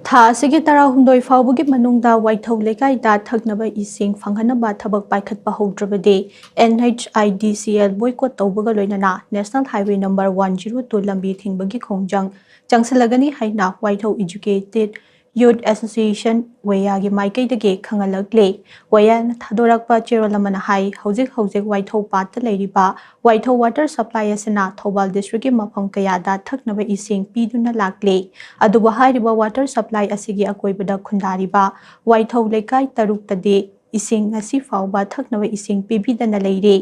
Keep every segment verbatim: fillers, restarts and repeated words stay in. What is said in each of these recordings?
ꯊꯥ ꯑꯁꯤꯒꯤ ꯇꯔꯥꯍꯨꯝꯗꯣꯏ ꯐꯥꯎꯕꯒꯤ ꯃꯅꯨꯡꯗ ꯋꯥꯏꯊꯧ ꯂꯩꯀꯥꯏꯗ ꯊꯛꯅꯕ ꯏꯁꯤꯡ ꯐꯪꯍꯟꯅꯕ ꯊꯕꯛ ꯄꯥꯏꯈꯠꯄ ꯍꯧꯗ꯭ꯔꯕꯗꯤ N H I D C L boycott ꯇꯧꯕꯒ ꯂꯣꯏꯅꯅ National Highway number one zero two ꯂꯝꯕꯤ ꯊꯤꯡꯕꯒꯤ ꯈꯣꯡꯖꯪ ꯆꯪꯁꯤꯜꯂꯒꯅꯤ ꯍꯥꯏꯅ ꯋꯥꯏꯊꯧ Educated Youth Association ꯋꯦꯌꯥꯒꯤ ꯃꯥꯏꯀꯩꯗꯒꯤ ꯈꯪꯍꯜꯂꯛꯂꯤ꯫ ꯋꯦꯌꯥꯅ ꯊꯥꯗꯣꯔꯛꯄ ꯆꯦꯔꯣꯜ ꯑꯃꯅ ꯍꯥꯏ, ꯍꯧꯖꯤꯛ ꯍꯧꯖꯤꯛ ꯋꯥꯏꯊꯧ ꯄꯥꯠꯇ ꯂꯩꯔꯤꯕ ꯋꯥꯏꯊꯧ water supply ꯑꯁꯤꯅ ꯊꯧꯕꯥꯜ districtꯀꯤ ꯃꯐꯝ ꯀꯌꯥꯗ ꯊꯛꯅꯕ ꯏꯁꯤꯡ ꯄꯤꯗꯨꯅ ꯂꯥꯛꯂꯤ꯫ ꯑꯗꯨꯕꯨ ꯍꯥꯏꯔꯤꯕ water supply ꯑꯁꯤꯒꯤ ꯑꯀꯣꯏꯕꯗ ꯈꯨꯟꯗꯥꯔꯤꯕ ꯋꯥꯏꯊꯧ ꯂꯩꯀꯥꯏ ꯇꯔꯨꯛꯇꯗꯤ ꯏꯁꯤꯡ ꯉꯁꯤ ꯐꯥꯎꯕ ꯊꯛꯅꯕ ꯏꯁꯤꯡ ꯄꯤꯕꯤꯗꯅ ꯂꯩꯔꯤ꯫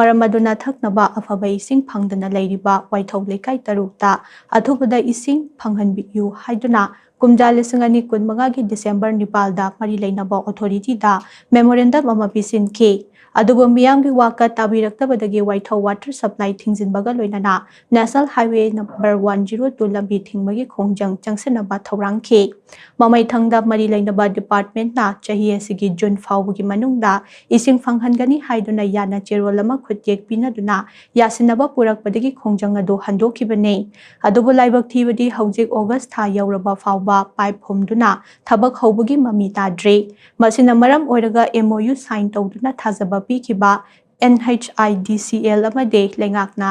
ꯃꯔꯝ ꯑꯗꯨꯅ ꯊꯛꯅꯕ ꯑꯐꯕ ꯏꯁꯤꯡ ꯐꯪꯗꯅ ꯂꯩꯔꯤꯕ ꯋꯥꯏꯊꯧ ꯂꯩꯀꯥꯏ ꯇꯔꯨꯛꯇ ꯑꯊꯨꯕꯗ ꯏꯁꯤꯡ ꯐꯪꯍꯟꯕꯤꯌꯨ ꯍꯥꯏꯗꯨꯅ ꯀꯨꯝꯖꯥ ꯂꯤꯁꯤꯡ ꯑꯅꯤ ꯀꯨꯟꯃꯉꯥꯒꯤ December ꯅꯤꯄꯥꯜꯗ ꯃꯔꯤ ꯂꯩꯅꯕ authorityꯗ memorandum ꯑꯃ ꯄꯤꯁꯤꯟꯈꯤ꯫ ꯑꯗꯨꯕꯨ ꯃꯤꯌꯥꯝꯒꯤ ꯋꯥꯀꯠ ꯇꯥꯕꯤꯔꯛꯇꯕꯗꯒꯤ ꯋꯥꯏꯊꯧ water supply ꯊꯤꯡꯖꯤꯟꯕꯒ ꯂꯣꯏꯅꯅ National Highway number one zero two ꯂꯝꯕꯤ ꯊꯤꯡꯕꯒꯤ ꯈꯣꯡꯖꯪ ꯆꯪꯁꯤꯟꯅꯕ ꯊꯧꯔꯥꯡꯈꯤ꯫ ꯃꯃꯩꯊꯪꯗ ꯃꯔꯤ ꯂꯩꯅꯕ departmentꯅ ꯆꯍꯤ ꯑꯁꯤꯒꯤ June ꯐꯥꯎꯕꯒꯤ ꯃꯅꯨꯡꯗ ꯏꯁꯤꯡ ꯐꯪꯍꯟꯒꯅꯤ ꯍꯥꯏꯗꯨꯅ ꯌꯥꯅ ꯆꯦꯔꯣꯜ ꯑꯃ ꯈꯨꯠꯌꯦꯛ ꯄꯤꯅꯗꯨꯅ ꯌꯥꯁꯤꯟꯅꯕ ꯄꯨꯔꯛꯄꯗꯒꯤ ꯈꯣꯡꯖꯪ ꯑꯗꯨ ꯍꯟꯗꯣꯛꯈꯤꯕꯅꯤ꯫ ꯑꯗꯨꯕꯨ ꯂꯥꯏꯕꯛ ꯊꯤꯕꯗꯤ ꯍꯧꯖꯤꯛ August ꯊꯥ ꯌꯧꯔꯕ ꯐꯥꯎꯕ pipe ꯍꯨꯝꯗꯨꯅ ꯊꯕꯛ ꯍꯧꯕꯒꯤ ꯃꯃꯤ ꯇꯥꯗ꯭ꯔꯤ꯫ ꯃꯁꯤꯅ ꯃꯔꯝ ꯑꯣꯏꯔꯒ M O U sign ꯇꯧꯗꯨꯅ ꯊꯥꯖꯕ ꯄꯤꯈꯤꯕ N H I D C L ꯑꯃꯗꯤ ꯂꯩꯉꯥꯛꯅ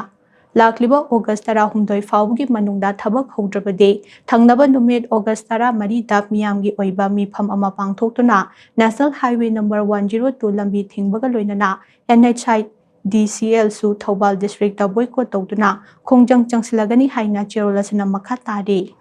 ꯂꯥꯛꯂꯤꯕ August ꯇꯔꯥꯍꯨꯝꯗꯣꯏ ꯐꯥꯎꯕꯒꯤ ꯃꯅꯨꯡꯗ ꯊꯕꯛ ꯍꯧꯗ꯭ꯔꯕꯗꯤ ꯊꯪꯅꯕ ꯅꯨꯃꯤꯠ August ꯇꯔꯥꯃꯔꯤꯗ ꯃꯤꯌꯥꯝꯒꯤ ꯑꯣꯏꯕ ꯃꯤꯐꯝ ꯑꯃ ꯄꯥꯡꯊꯣꯛꯇꯨꯅ National Highway number one zero two ꯂꯝꯕꯤ ꯊꯤꯡꯕꯒ ꯂꯣꯏꯅꯅ N H I D C L ꯁꯨ ꯊꯧꯕꯥꯜ districtꯇ boycott ꯇꯧꯗꯨꯅ ꯈꯣꯡꯖꯪ ꯆꯪꯁꯤꯜꯂꯒꯅꯤ ꯍꯥꯏꯅ ꯆꯦꯔꯣꯜ ꯑꯁꯤꯅ ꯃꯈꯥ ꯇꯥꯔꯤ꯫